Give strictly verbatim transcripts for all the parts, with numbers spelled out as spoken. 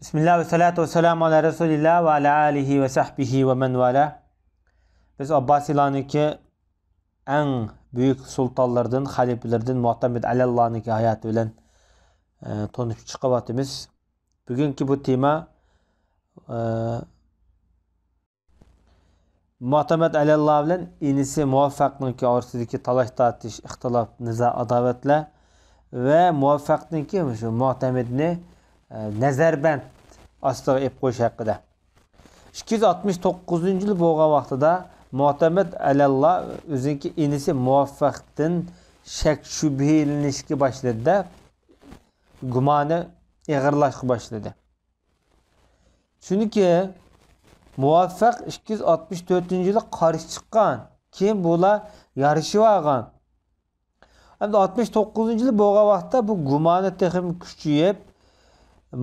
بىسمىللا ۋەسسالاتۇ ۋەسسالامۇ ئالا رەسۇلىللا ۋە ئالا ئالىھى ۋە سەھبىھى ۋە مەن ۋالا. بىز ئابباسىيلارنىڭكى ئەڭ بۈيۈك سۇلتانلىرىدىن، خەلىپىلىرىدىن مۇئتەمىد ئەلەللانىڭكى ھاياتى بىلەن، ئە، تونۇشۇپ چىقىۋاتىمىز. بۈگۈنكى بۇ تېما، ئە، مۇئتەمەد ئەلەللا بىلەن ئىنىسى مۇۋەففەقنىڭكى ئارىسىدىكى تالاش-تارتىش، ئىختىلاپ، نىزا، ئاداۋەتلەر ۋە مۇۋەففەقنىڭكى مۇشۇ مۇئتەمىدنى، ئە، نەزەربەند ئاستىغا ئېلىپ قويۇش ھەققىدە. ئىككى يۈز ئاتمىش توققۇزىنچى يىل بولغان ۋاقتىدا مۇئتەمەد ئەلەللا ئۆزىنىڭكى ئىنىسى مۇۋەففەقتىن شەك-شۈبھىلىنىشكە باشلىدى-دە، گۇمانى ئېغىرلاشقا باشلىدى. چۈنكى مۇۋەففەق ئىككى يۈز ئاتمىش تۆتىنچى يىلى قارشى چىققان، كېيىن بۇلار يارىشىۋالغان. ئەمدى ئاتمىش توققۇزىنچى يىلى بولغان ۋاقىتتا بۇ گۇمانى تېخىمۇ كۈچىيىپ،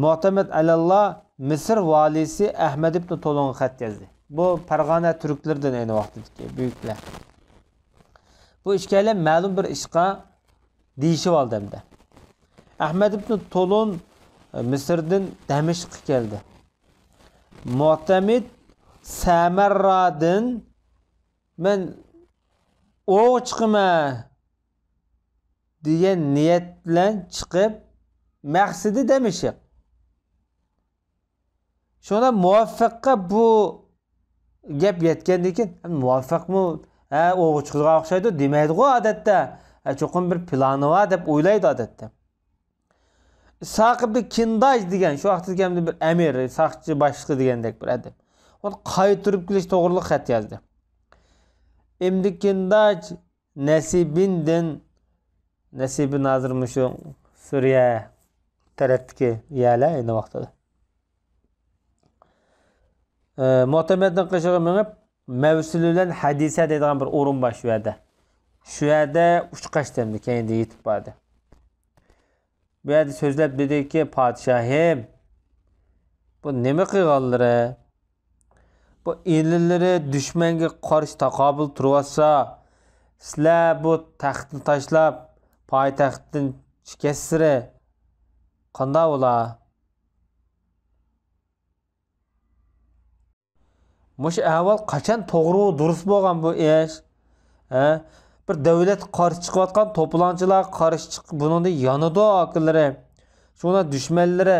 مۇئتەمەد ئەلەللا مىسىر ۋالىسى ئەھمەد ئىبن تولۇنغا خەت يازدى. بۇ پەرغانە تۈركلىرىدىن ئەينى ۋاقىتتىكى بۈيۈكلەر. بۇ ئىككىيلەن مەلۇم بىر ئىشقا دېيىشىۋالدى ئەمدى. ئەھمەد ئىبن تولۇن مىسىردىن دەمىشققە كەلدى. مۇئتەمىد سەمەررادىن مەن ئوۋغا چىقىمەن دېگەن نىيەت بىلەن چىقىپ، مەقسىتى دەمىشق. شۇڭا مۇۋەففەققە بۇ گەپ يەتكەندىن كېيىن، مۇۋەففەقمۇ، ھە، ئوۋغا چىقىدىغان ئوخشايدۇ دېمەيدىغۇ ئادەتتە. ھە، چوقۇم بىر پىلانى بار دەپ ئويلايدۇ ئادەتتە. ئىسھاق ئىبن كىنداج دېگەن، شۇ ۋاقىتتىكى ئەمدى بىر ئەمىر، ساقچى باشلىقى دېگەندەك بىر ئادەم. ئۇنى قايتۇرۇپ كېلىش توغرىلىق خەت يازدى. ئىبن كىنداج نەسىبىندىن، نەسىبىن ھازىر مۇشۇ سۈرىيە تەرەپتىكى يەرلەر ئەينى ۋاقتىدا. ئە، مۇئتەمەدنىڭ قېشىغا مېڭىپ، مەۋسىلى بىلەن ھەدىسە دەيدىغان بىر ئورۇن بار شۇ يەردە. شۇ يەردە ئۇچقاچتى ئەمدى، كەينىدىن يېتىپ باردى. بۇ يەردە سۆزلەپ دېدىكى، پادىشاھىم، بۇ نېمە قىلغانلىرى؟ بۇ ئىنىلىرى دۈشمەنگە قارشى تاقابىل تۇرۇۋاتسا، سىلەر بۇ تەختنى تاشلاپ، پايتەختتىن چىقىشسىلىرى قانداق بولا؟ مۇشۇ ئەھۋال قاچان توغرا، دۇرۇس بولغان بۇ ئىش؟ ھە؟ بىر دۆلەتكە قارشى چىقىۋاتقان، توپىلاڭچىلارغا قارشى چىقىپ، بۇنىڭدىن يانىدۇ ئاكىلىرى. شۇڭا دۈشمەنلىرى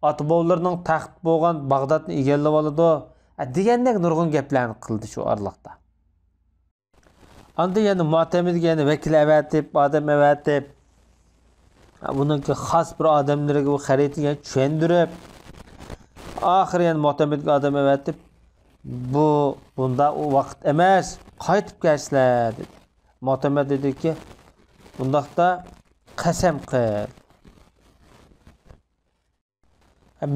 ئاتا-بوۋىلىرىنىڭ تەخت بولغان باغدادنى ئىگىلىۋالىدۇ، ھە، دېگەندەك نۇرغۇن گەپلەرنى قىلدى شۇ ئارىلىقتا. ئاندىن يەنە مۇئتەمىدگە يەنە ۋەكىل ئەۋەتىپ، ئادەم ئەۋەتىپ، بۇنىڭكى خاس بىر ئادەملىرىگە بۇ خەرىتىنى يەنە چۈشەندۈرۈپ، ئاخىرى يەنە مۇئتەمىدگە ئادەم ئەۋەتىپ، بۇ، بۇنداق ۋاقىت ئەمەس، قايتىپ كەلسىلەر، دېدى. مۇئتەمىد دېدىكى، بۇنداقتا قەسەم قىل.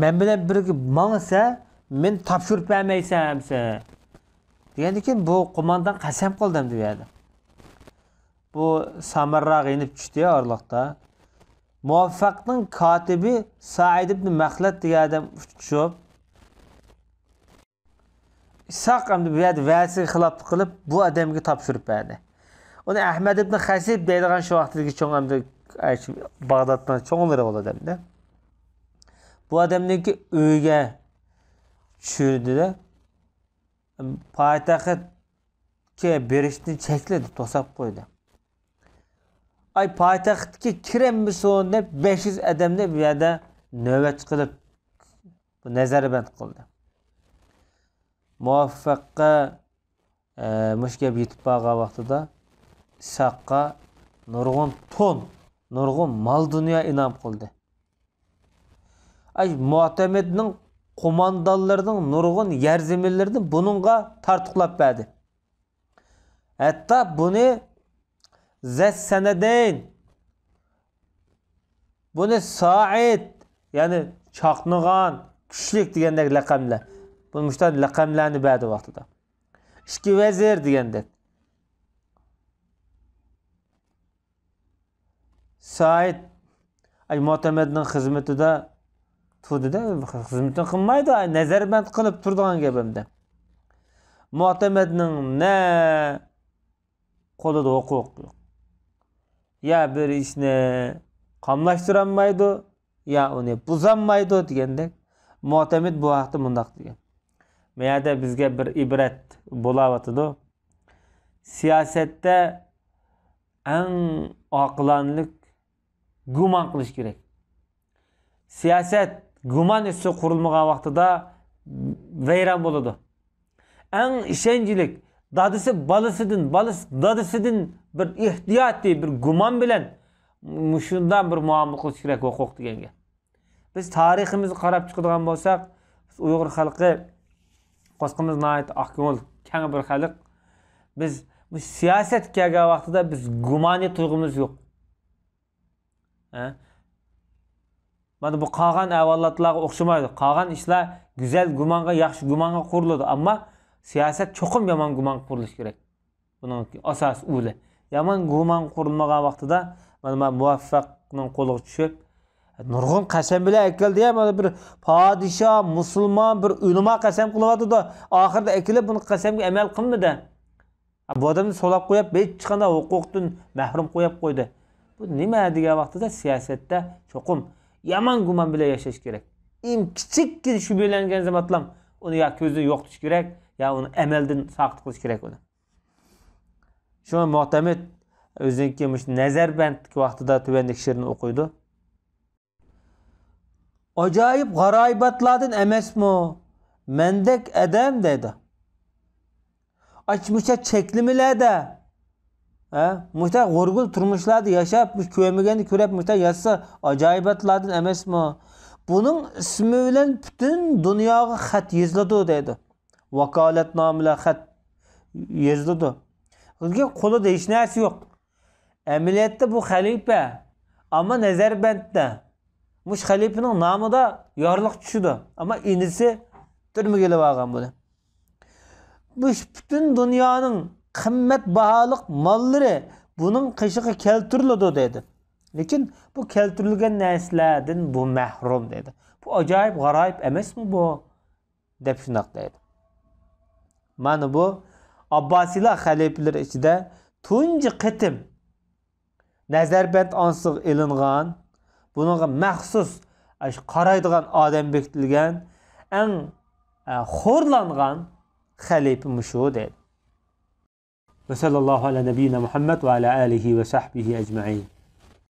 مەن بىلەن بىرگە ماڭسا، مېنى تاپشۇرۇپ بەرمەيسەن ئەمسە، دېگەندىن كېيىن بۇ قوماندان قەسەم قىلدى ئەمدى بۇ يەردە. بۇ سامەرراغا يېنىپ چۈشتى ئارىلىقتا. مۇۋەففەقنىڭ كاتىپى سائىد ئىبن مەخلەت دېگەن ئادەم ئۇچۇپ، ئىسھاق ئەمدى بۇ يەردە ۋەدىسىگە خىلاپلىق قىلىپ، بۇ ئادەمگە تاپشۇرۇپ بەردى. ئۇنى ئەھمەد ئىبن خەسىب دەيدىغان شۇ ۋاقىتتىكى چوڭ ئەمدى، ئە، شۇ باغدادنىڭ چوڭلىرى بولىدۇ ئەمدى. بۇ ئادەمنىڭكى ئۆيىگە چۈشۈردى-دە، پايتەختكە بېرىشتىن چەكلىدى، توساپ قويدى. ئاي، پايتەختكە كىرەلمىسۇن دەپ، بەش يۈز ئادەمنى بۇ يەردە نۆۋەت قىلىپ، بۇ نەزەربەند قىلدى. مۇۋەففەققە، ئە، مۇشۇ گەپ يېتىپ بارغان ۋاقتىدا ئىسھاققا نۇرغۇن تون، نۇرغۇن مال-دۇنيا ئىنئام قىلدى. ئاي، مۇئتەمىدنىڭ قوماندانلىرىنىڭ نۇرغۇن يەر زېمىنلىرىنى بۇنىڭغا تارتۇقلاپ بەردى. ھەتتا بۇنى زەسسەنەدەين، بۇنى سائىد، يەنى چاقنىغان، كۈچلۈك دېگەندەك لەقەملەر. بۇ مۇشۇنداق لەقەملەرنى بەردى ۋاقتىدا. ئىككى ۋەزىر دېگەندەك. سائىد، ئاي، مۇئتەمەدنىڭ خىزمىتىدە تۇردى-دە، خىزمىتىنى قىلمايدۇ، ئاي، نەزەربەند قىلىپ تۇرىدىغان گەپ ئەمدى. مۇئتەمەدنىڭ نە قولىدا ھوقۇق يوق. يا بىر ئىشنى قاملاشتۇرالمايدۇ، يا ئۇنى بۇزالمايدۇ دېگەندەك. مۇئتەمىد بۇ ھەقتە مۇنداق دېگەن: «مەيەردە بىزگە بىر ئىبرەت بولاۋاتىدۇ. سىياسەتتە ئەڭ ئاقىلانىلىك گۇمان قىلىش كېرەك. سىياسەت گۇمان ئۈستىدە قۇرۇلمىغان ۋاقتىدا ۋەيران بولىدۇ. ئەڭ ئىشەنچلىك، دادىسى بالىسىدىن، بالىسى دادىسىدىن بىر ئېھتىياتىي، بىر گۇمان بىلەن مۇشۇنداق بىر مۇئامىلە قىلىش كېرەك ھوقۇق دېگەنگە.» بىز تارىخىمىزغا قاراپ چىقىدىغان بولساق، بىز ئۇيغۇر خەلقى، قورسىقىمىز ناھايىتى ئاق كۆڭۈل، كەڭ بىر خەلق. بىز بۇ سىياسەتكە كەلگەن ۋاقتىدا بىز گۇمانىي تۇيغۇمىز يوق. ھە؟ مانا بۇ قالغان ئەھۋالاتلارغا ئوخشىمايدۇ. قالغان ئىشلار گۈزەل گۇمانغا، ياخشى گۇمانغا قۇرۇلىدۇ. ئەمما سىياسەت چوقۇم يامان گۇمانغا قۇرۇلۇشى كېرەك. بۇنىڭ ئاساسىي ئۇلى. يامان گۇمان قۇرۇلمىغان ۋاقتىدا، مانا، مانا مۇۋەپپەقنىڭ قولىغا چۈشۈپ، نۇرغۇن قەسەم بىلەن ئەكەلدى يا، مانا بىر پادىشاھ، مۇسۇلمان، بىر ئۆلىما قەسەم قىلىۋاتىدۇ. ئاخىرىدا ئەكېلىپ بۇنى قەسەمگە ئەمەل قىلمىدى. بۇ ئادەمنى سولاپ قويۇپ، ھېچقانداق ھوقۇقتىن مەھرۇم قويۇپ قويدى. بۇ نېمە دېگەن ۋاقتىدا سىياسەتتە چوقۇم يامان گۇمان بىلەن ياشاش كېرەك. ئەڭ كىچىككىنە شۈبھىلەنگەن زامانلام ئۇنى يا كۆزدىن يوقىتىش كېرەك، يا ئۇنى ئەمەلدىن ساقىت قىلىش كېرەك ئۇنى. شۇڭا مۇئتەمىد ئۆزىنىڭكى مۇشۇ نەزەربەندلىك ۋاقتىدا تۆۋەندىكى شېئىرنى ئوقۇيدۇ. «ئاجايىپ غارايىباتلاردىن ئەمەسمۇ مەندەك ئادەم؟» دەيدۇ. ئاچ مۇشۇ چەكلىمىلەردە، ھە، مۇشۇ غورغۇل تۇرمۇشلاردا ياشاپ، مۇشۇ كۆرمىگەننى كۆرۈپ، مۇشۇ يازسا ئاجايىباتلاردىن ئەمەسمۇ؟ بۇنىڭ ئىسمى بىلەن پۈتۈن دۇنياغا خەت يېزىلىدۇ دەيدۇ. ۋاكالەتنامىلەر خەت يېزىلىدۇ. لېكىن قولىدا ھېچ نەرسە يوق. ئەمەلىيەتتە بۇ خەلىپە، ئەمما نەزەربەندتە مۇشۇ خەلىپىنىڭ نامىدا يارلىق چۈشىدۇ. ئەمما ئىنىسى تۈرمىگە ئېلىۋالغان بۇنى. مۇشۇ پۈتۈن دۇنيانىڭ قىممەت باھالىق ماللىرى بۇنىڭ قېشىغا كەلتۈرۈلىدۇ دەيدۇ. لېكىن بۇ كەلتۈرۈلگەن نەرسىلەردىن بۇ مەھرۇم دەيدۇ. بۇ ئاجايىپ غارايىپ ئەمەسمۇ بۇ؟ دەپ شۇنداق دەيدۇ. مانا بۇ ئابباسىيلار خەلىپىلىرى ئىچىدە تۇنجى قېتىم نەزەربەند ئانىسىغا ئېلىنغان، بۇنىڭغا مەخسۇس ئاشۇ قارايدىغان ئادەم بېكىتىلگەن، ئەڭ، ئە، خورلانغان خەلىپە مۇشۇ دەيدۇ. وصلى الله على نبينا محمد وعلى آله وصحبه أجمعين.